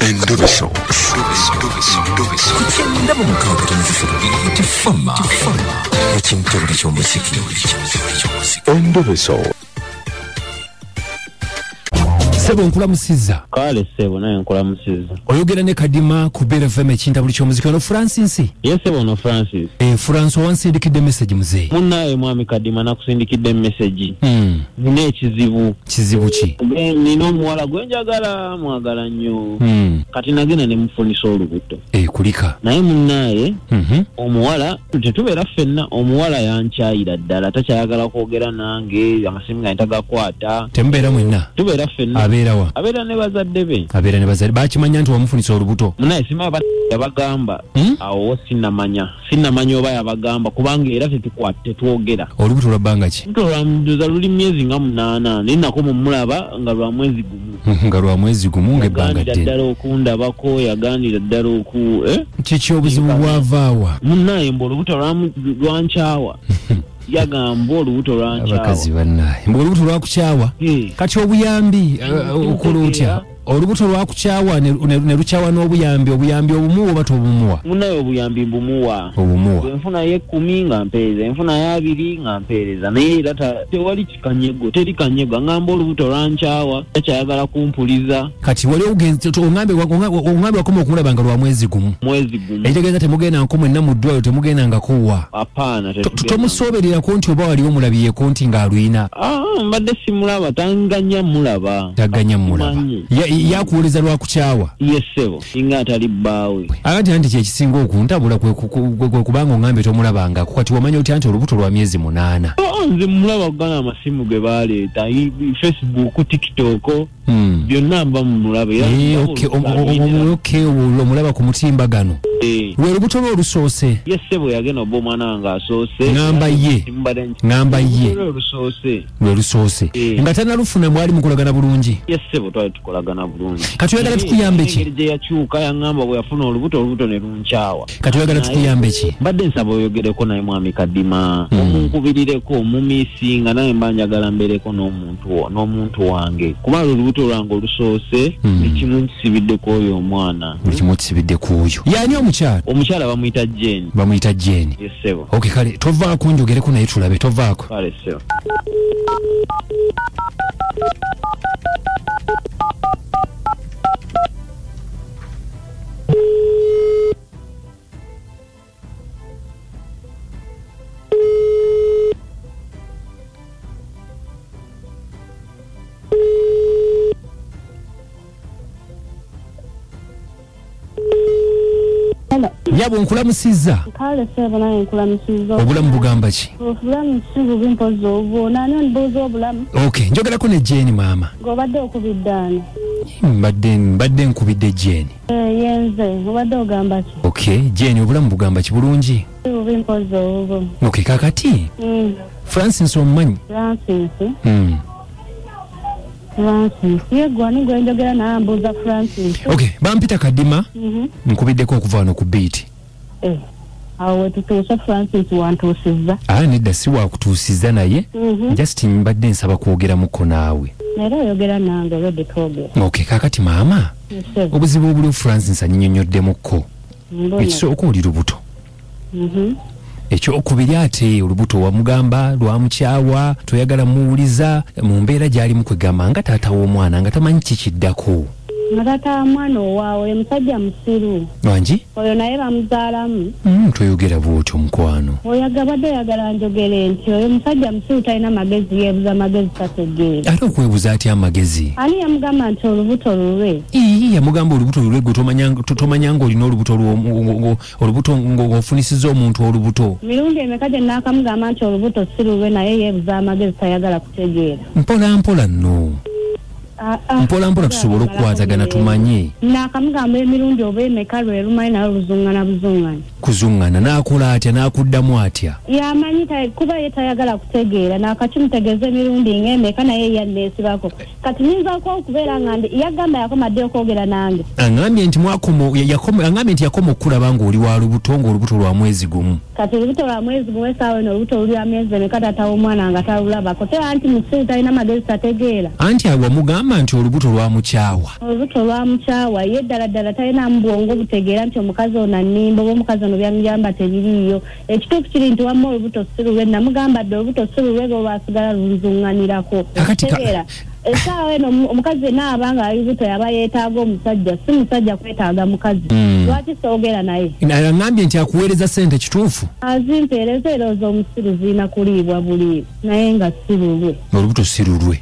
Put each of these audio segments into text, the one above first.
Endobeso. Kukyenda mu 6.3 Fama. Ekintobuli ky'omuziki. Endobeso. Sebo nkulamusiza. Kale sebo naye nkulamusiza. Oyogera ne Kadima ku Beera FM ekintabuli ky'omuziki ono Francis. Yes sebo ono Francis. Francis wansindikidde message muzeeyi. Munnaye mwami Kadima nakusindikidde message. Nina ekizibu. Kizibu ki? Nina omuwala gwe njagala mwagala nnyo. Kati nagenda ne mufunisa olubuto. Kulika. Naye munnaye omuwala tetubeera ffenna, omuwala yankyayira ddala, takyayagala kwogera nange, amasimu gange tagakwata. Temubeera mwenna? Tubeera ffenna. Abeera wa? Abeera ne bazadde be. Abeera ne bazadde. Bakimanya nti wamufunisa olubuto? Munnaye simanyi yabagamba. Awo sinnamanya. Sinnamanya oba yabagamba kubanga era tetukwata tetwogera. Olubuto lwa bbanga ki? Olubuto luli myezi nga 8, naye nakoma omulaba nga lwa mwezi gumu. Nga lwa mwezi gumu ng'ebbanga ddene. Ddala okundabako, yagaanira ddala oku Kiki obuzibu bwavaawa? Munnaye mbu olubuto lwankyawa. Yagamba olubuto lwankyawa. Abakazi bannaye. Mbu olubuto lwakukyawa? Kati obuyambi okola otya? Olubuto lwakukyawa ne lukyawa n'obuyambi, obuyambi obumuwa oba tobumuwa? Munnaye obuyambi mbumuwa. Obumuwa. Enfunayo 10 nga mpeereza, enfunayo 2 nga mpeereza, naye era tewali kikanyego, teri kanyego. Angamba olubuto lwankyawa, takyayagala kumpuliza. Kati wali oŋŋambye wakoma okumulaba nga lwa mwezi gumu. Mwezi gumu. Ekitegeeza temugendangako mwenna mu ddwaliro, temugendangako wa? Apaana, tetugenda. Tomusobererako nti oba wali omulabyeko nti ng'alwina? Mbadde simulaba, tanganya mulaba. Taganya mulaba. Yakuwuliriza lwakukyawa? Yes sebo, singa atali bbaawe. Akati anti kyekisinga okuntabula kwe kubanga oŋŋambye tomulabangako. Kati wamanya otya nti olubuto lwa myezi 8? Nze mulaba kugana amasimu ge baleeta, Facebook, TikTok, byonna mba mumulaba. Omulaba ku mutimbagano. Lwe lubuto lwe olusoose? Yes sebo, yagenda obba omwana wange asoose. Ŋŋamba ye. Ŋŋamba ye. Lwe lusoose. Nga tannalufuna mwali mukolagana bulungi? Yes sebo, twali tukolagana bulungi. Kati oyagala tukuyambe ki? Engeri gye yakyuka yaŋŋamba bwe yafuna olubuto, olubuto ne lunkyawa. Kati oyagala tukuyambe ki? Mbadde nsaba oyogereko naye mwami Kadima, omunkubirireko, omumiisinga, naye mba njagala mbeereko n'omuntu wange. Kuba olubuto lwange olusoose, ekimu nkisibidde ku oyo omwana. Buli kimu okisibidde ku oyo. Y'ani omukyala? Omukyala bamuyita Jane. Bamuyita Jane. Yes sebo. Okay, kale tovaako njogereko naye tulabe, tovaako. Kale sebo. Nyabo nkulamusiza. Kale sebo naye nkulamusiza. Obulamu bugamba ki? Obulamu si bubi mpozi obwo. Nani onbuuza obulamu? Okay, njogerako ne Jane maama. Ng'obadde okubidde ani? Mbadde nkubidde Jane. Yenze, obadde ogamba ki? Okay, Jane obulamu bugamba ki bulungi? Si bubi mpozi obwo. Okay, kakati? Francis omumanyi? Francis? Francis. Ye gwe ani gwe njogera naye ambuuza Francis? Okay, bampita Kadima. Nkubiddeko okuva wano ku beat. Awo wetutuuse Francis wantuusizza. Nedda si wakutuusizza naye. Just mbadde nsaba kwogeramuko naawe. Era oyogera nange olwedde twogera. Okay, kakati maama, obuzibu obuliwo Francis annyonnyoddemuko. Ekisooka oli lubuto. Ekyokubiri ate olubuto wamugamba lwamukyawa, toyagala muwuliza mu mbeera gy'alimu kwegamba nga taata w'omwana nga tamanyi kikiddako. Nga taata w'omwana owaawe musajja musiru. Wangi? Oyo naye bamuzaalamu. Toyogera bw'otyo mukwano. Oyagabadde oyagala njogere nti oyo musajja musiru talina magezi, yeebuza magezi tategeera. Ate okwebuza atya amagezi? Ani yamugamba nti olubuto lulwe? Yamugamba olubuto lulwe gwe tomanya ng'olina olubuto olubuto ng'ofunisizza omuntu olubuto. Mirundi emeka gye naakamugamba nti olubuto si lulwe naye yeebuza amagezi tayagala kutegeera. Mpola mpola nno. Mpola mpola tusobole okukwatagana tumanye. Naakamugamba emirundi oba emeka lwe lumanyi naye oluzungana buzungana. Kuzungana n'akola atya n'akuddamu atya? Yamanyi kuba ye tayagala kutegeera naakakimutegeeza emirundi ng'emeka naye yanneesibako. Kati nyinzaako okubeera nga yagamba yakoma ddi okwogera nange. Aŋŋambye nti yakoma okulaba ng'oli wa lubuto ng'olubuto lwa mwezi gumu. Kati olubuto lwa mwezi gumu, essaawa eno olubuto luli myezi emeka taata w'omwana nga talulabako. Tera nti musiru talina magezi, tategeera. Anti wamugamba nti olubuto lwamukyawa. Olubuto lwamukyawa, ye ddala ddala talina bwongo butegeera nti omukazi ono annimba oba omukazi ono byamugamba tebiriiyo. Ekituufu kiri nti wamma olubuto si lulwe, namugamba dde olubuto si lulwe lwasigala lunzuŋŋanirako. Tegeera. Essaawa eno omukazi yenna aba nga ali lubuto yaba yeetaaga omusajja, si musajja kwetaaga mukazi. Lwaki soogera naye? Aŋŋambye nti akuweereza ssente, kituufu? Azimpeereza, era omusiru zirina kuliibwa buli, naye nga si lulwe. Olubuto si lulwe.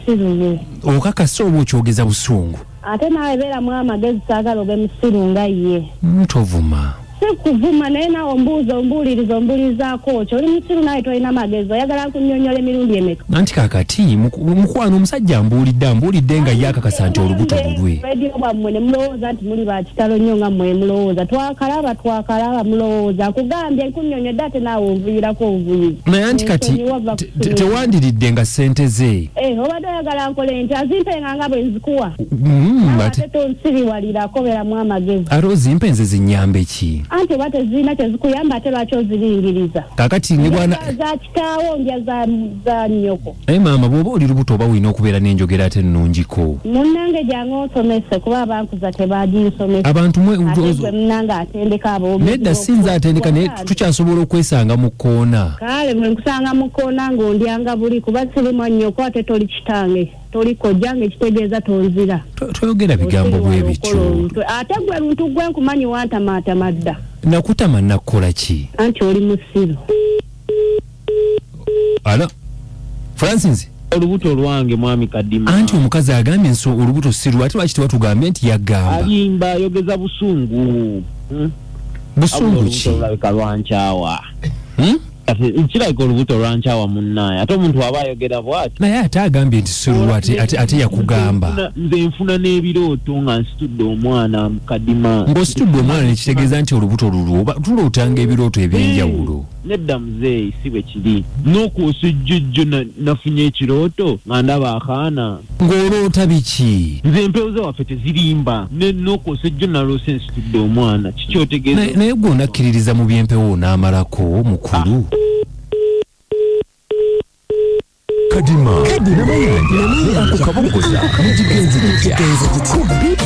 Si lulwe. Okakasa oba okyogeza busungu? Ate naawe beeramu amagezi, saagala obe musiru nga ye. Tovuma. Si kuvuma, naye naawe ombuuza, ombuuliriza, ombuulirizaako ki? Oli musiru naye tolina magezi, oyagala nkunnyonnyola emirundi emeka? Anti kaakati mukwano, omusajja ambuulidde nga ye akakasa nti olubuto lulwe. Radio bwammwe ne mulowooza nti muli ba kitalo nnyo nga mmwe mulowooza. Twakalaba mulowooza. Nkugambye nkunnyonnyodde ate naawe onvuyirako obuvuyizi. Naye anti kati tewandiridde nga ssente ze. Obadde oyagala nkole nti azimpenga nga bwe nzikuwa. Ate tonsiriwalirako, beeramu amagezi. Ate ozimpe nze zinnyambe ki? Anti oba tezirina kyezikuyamba, ate lwaki oziringiriza? Kaakati ne bwana za kitaawo, ndya za nnyoko. Naye maama, bw'oba oli lubuto oba olina okubeera n'enjogera ate ennungiko. Munnange jangu onsomese, kuba abankuza tebaginsomesa. Abantu mwe Ate gwe munnange atendeka aboogezi. Nedda, si nze atendeka, naye tukyasobola okwesanga mu kkoona. Kale bwe nkusanga mu kkoona ng'ondyanga buli, kuba siri mwannyoko ate toli kitange. Toli kojjange, ekitegeeza tonzira. Toyogera bigambo bwe bityo. Ate gwe luntu gwe nkumanyi wantamaatama dda. Nakutama nakukola ki? Anti oli musiru. Alo, Francis? Olubuto lwange mwami Kadima. Anti omukazi agambye nso olubuto si lulwe, ate lwaki tewatugambye nti yagamba? Alimba, ayogeza busungu. Busungu ki? Olubuto lulabika lwankyawa. Kirabika olubuto lwankyawa munnaye, ate omuntu aba ayogera bw'ati. Naye ate agambye nti si lulwe, ate yakugamba. Nze nfuna n'ebirooto nga nsitudde omwana Kadima. Ng'ositudde omwana nekitegeeza nti olubuto lulwo, tulootanga ebirooto eby'enjawulo. Nedda muzeeyi, si bwe kiri. N'okwosa ejjojjo nafunye ekirooto nga ndaba akaana. Ng'oloota biki? Nze empewo z'ewaffe tezirimba. N'okwosa ejjo naloose nsitudde omwana. Kiki otegeeza? Naye gwe onakkiririza mu by'empewo n'amalako mukulu. Kadima Namayanja akukabogoza mukigenzi gitya ekintabuli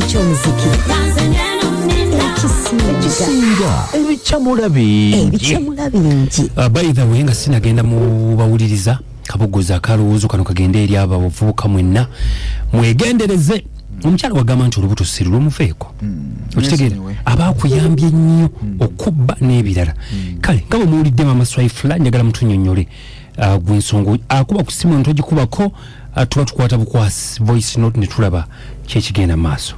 ky'omuziki ekisinga ebikyamula bingi. By the way, nga sinagenda mu bawuliriza, kabogoza akalowoozo kano kagende eri abo abavubuka mwenna mwegendereze. Omukyala wagamba nti olubuto si lulwe, muveeko. Okitegeera, aba akuyambye nnyo okubba n'ebirala. Kale nga bwe muwulidde Maama Swaifula, njagala mutunnyonnyole gw'ensonga. Akuba ku ssimu ntogikubako, tuba tukwata bukwasi voice note ne tulaba kyekigenda mu maaso.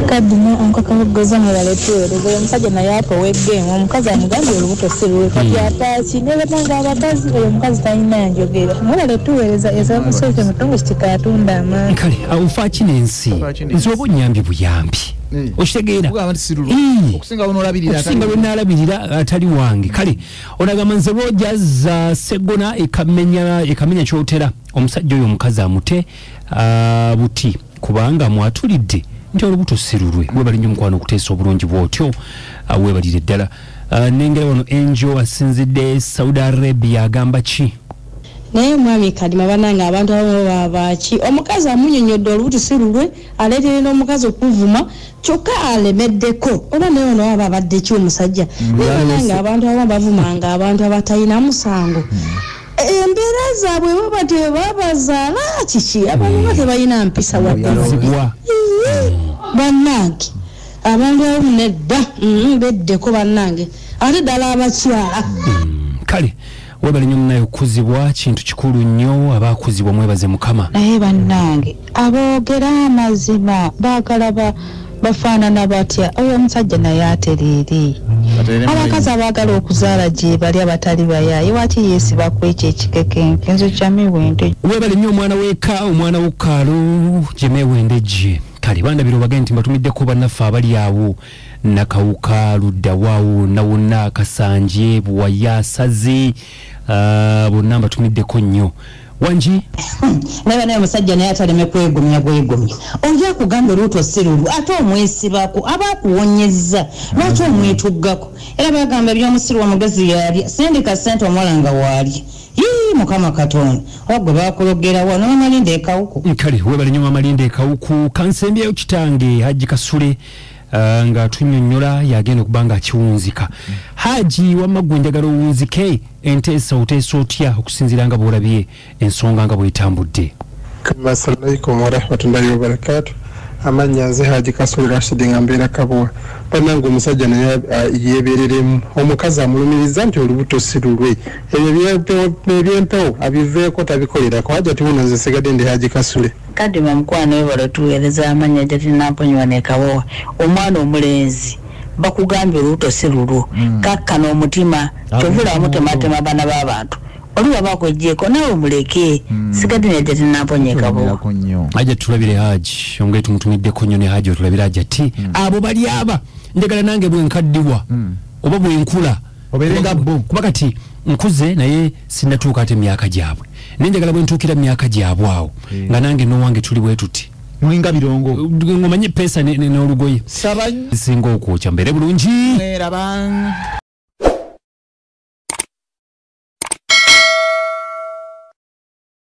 Kadima onkakabogoza mwebaletuweereza, oyo omusajja naye apa ow'eggeemu, omukazi amugambye olubuto si lulwe, kati ataaki nebanga abakazi, oyo omukazi talina njogera. Mwebaletuweereza ezamusoke mutongo kitika atunda amaanyi. Kale ofa ki n'ensi, nze oba onnyambye buyambi. Okitegeera, okusinga okusinga lwe naalabirira atali wange. Kale onagamba nze Rogers Segona ekamenya kyotera, omusajja oyo omukazi amute buti kubanga mwatulidde nti olubuto si lulwe. Webali nnyo mukwano okuteesa obulungi bw'otyo, weebalire ddala. Nengera wano Angel asinzidde Saudi Arabia, agamba ki? Naye mwami Kadima, bannange abantu abamu babaaki? Omukazi amunnyonnyodde olubuto si lulwe, aleetere n'omukazi okuvuma, kyokka alemeddeko. Oba naye ono aba abadde ki omusajja? Naye bannange abantu abamu bavumanga abantu abatalina musango. Embeera zaabwe baba tebabazaala kiki? Abantu ba tebalina mpisa wadde. Bannange abantu abamu nedda, beddeko bannange, ate ddala abakyala. Kale webale nnyo munaye okukuzibwa, kintu kikulu nnyo, abaakuzibwa mwebaze Mukama. Naye bannange aboogera amazima baagala bafaanana batya? Oyo omusajja naye atereere. Abakazi abaagala okuzaala gye bali abatali bayaaye, lwaki yeesiba ku ekyo ekikekenke? Nze Jamiwende. Webale nnyo omwana w'eka, omwana w'okukaalo Jamiwende gye. Kale bandabira obagende nti mbatumiddeko bannaffe abali awo Nakawuka, Luddawaawo, nawonna Kasanje, Buwaya, Sazi, Bonna mbatumiddeko nnyo. Wangi naye naye omusajja naye ataleme kwegumya bwegumya. Oli akugambye olubuto si lulwo, ate omwesibako, aba akuwonyezza, lwaki omwetuggako? Era bagamba ebyomusiru omugezi yalya, sindika ssente omuwala nga waalya. Yii, Mukama Katonda, oba gwe bakulogerawo n'Omalinda ekawuku. Kale webale nnyo Mamalinda ekawuku. Kansembyeyo kitange Haji Kasule nga tunyonnyola yagenda okuba nga akiwunzika. Haji wamma gwe njagala owunzike enteesa, oteesa otya okusinziira nga bw'olabye ensonga nga bw'etambudde? Assalamu alaikum warahmatullahi wabarakatu. Amannya nze Haji Kasule Rashidi nga mbeera Kabowa. Bannange omusajja naye yeebereremu. Omukazi amulumiriza nti olubuto si lulwe. Ebyo ebyempewo abiveeko, tabikolerako. Hajati wuno nze nsigadde ndi Haji Kasule. Kadima mukwano, webale tuweereza. Amannya Jatinamponyiwa ne Kabowa. Omwana omulenzi bakugambye olubuto si lulwo, kakkana omutima, kyovula amutematema abaana b'abantu. Oli waba akweggyeko naawe omuleke. Sigadde ne Jatinamponya ekabowa. Haji tulabire, Haji ongere tumutumiddeko nnyo ne Haji otulabire Haji ati abo bali aba njagala nange bwenkaddiwa oba bwenkula Obeere nga bo. Kuba kati nkuze naye sinnatuuka ate emyaka gyabwe, naye njagala bwe ntuukira mu myaka gyabwe awo nga nange n'owange tuli bwe tuti. Mulinga birongo. Ng'omanye peesa n'olugoye Saba singa okwokya mbeere bulungi. Mweraba.